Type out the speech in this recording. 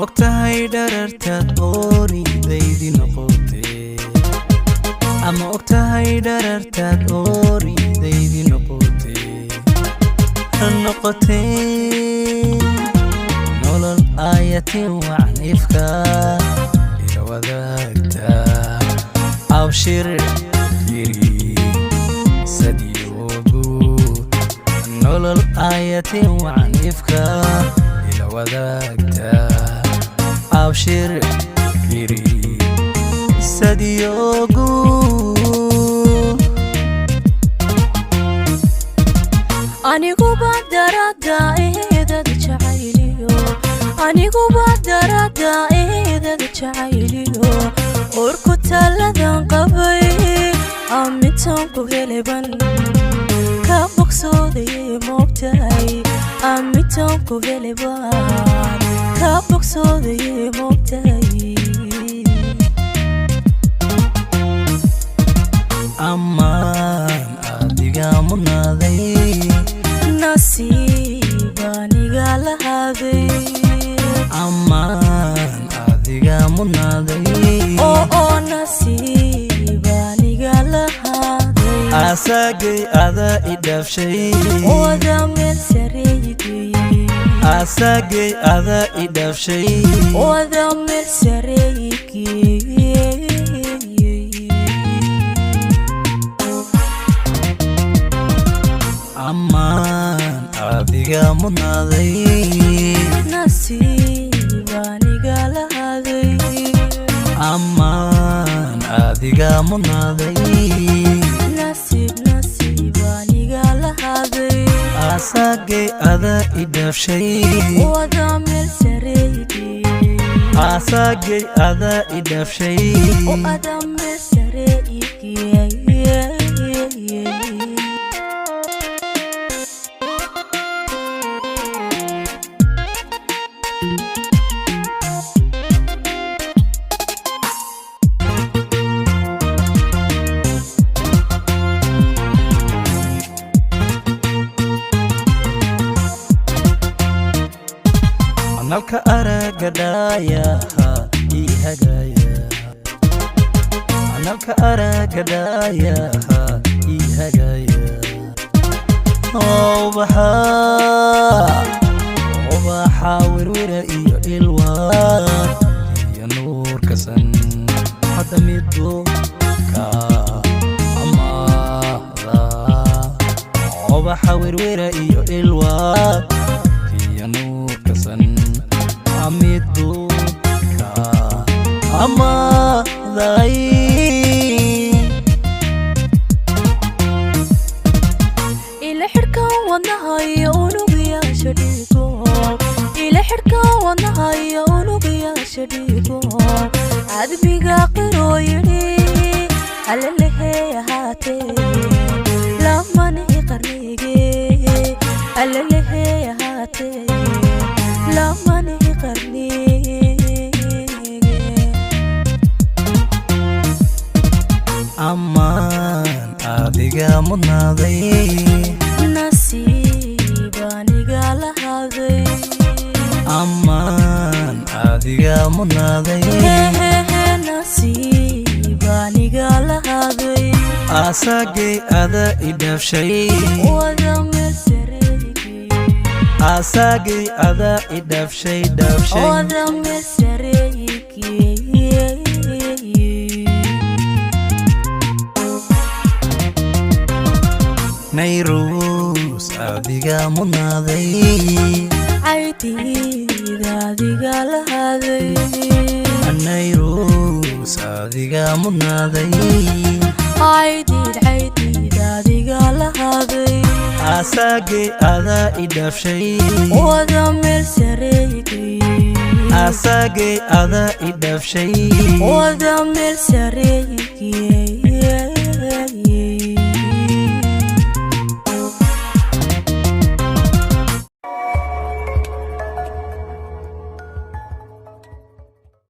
Ogtahay dharartaad ooridaydii noqotee? Ama ogtahay dharartaad ooridaydii noqotee, noqotee nolol aayatin wacniifka ila wadaagta? Abshir yiri sadiyoogu, nolol aayatin wacniifka ila wadaagta. Abshir yiri sadiyoogu. Aniguba darada eedada jacayliyo, aniguba darada eedada jacayliyo, urku taladan qabay amintan ku heleban ka bogsoodaye, moogtahay? Amintan ku heleban ka bogsoodaye, moogtahay? Ammaan adiga mudnaaday. Nasiib aniga lahaaday. Ammaan adiga mudnaaday. Oo nasiib aniga lahaaday. Asaagay ada i dhaafshay. Wada meel sareeygeeyey. Asaagay ada i dhaafshay. Wada meel sareeygeeyey. Ammaan adiga mudnaaday. Nasiib aniga lahaaday. Ammaan adiga mudnaaday. Nasiib, nasiib aniga lahaaday. Asaagay ada i dhaafshay. Wada meel sareeygeeyey. Asaagay ada i dhaafshay. Oo ada meel sareeygeeyey. Nalka aragga dhaayaha ii hagaya, nalka aragga dhaayaha ii hagaya, ubaxa, ubaxa wirwira iyo ilwaad iyo nuurkasan hadda midu ka amaahda. Ubaxa wirwira iyo ilwaad iyo nuurkasan midu ka amaahday. Ila xidhkan wadnaha iyo unugayaasha dhiigo, ila xidhkan wadnaha iyo unugayaasha dhiigo, cadmiga qiroo yidhi allalehey ahaatee lamani qarnige, allalehey ahaatee lamani qarnige. Ammaan adiga mudnaaday. Nasiib aniga lahaaday. Ammaan adiga mudnaaday. Hehehe, nasiib aniga lahaaday. Asaagay ada i dhaafshay. Wada meel sareeygeeyey. Asaagay ada i dhaafshay, dhaafshay. Wada meel sareeygeeyey. Nayruus adiga mudnaaday. Caydiida adiga lahaaday. Nayruus adiga mudnaaday. Caydiid, caydiid adiga lahaaday. Asaagay ada i dhaafshay. Wada meel sareeygeeyey. Asaagay ada i dhaafshay. Wada meel sareeygeeyey.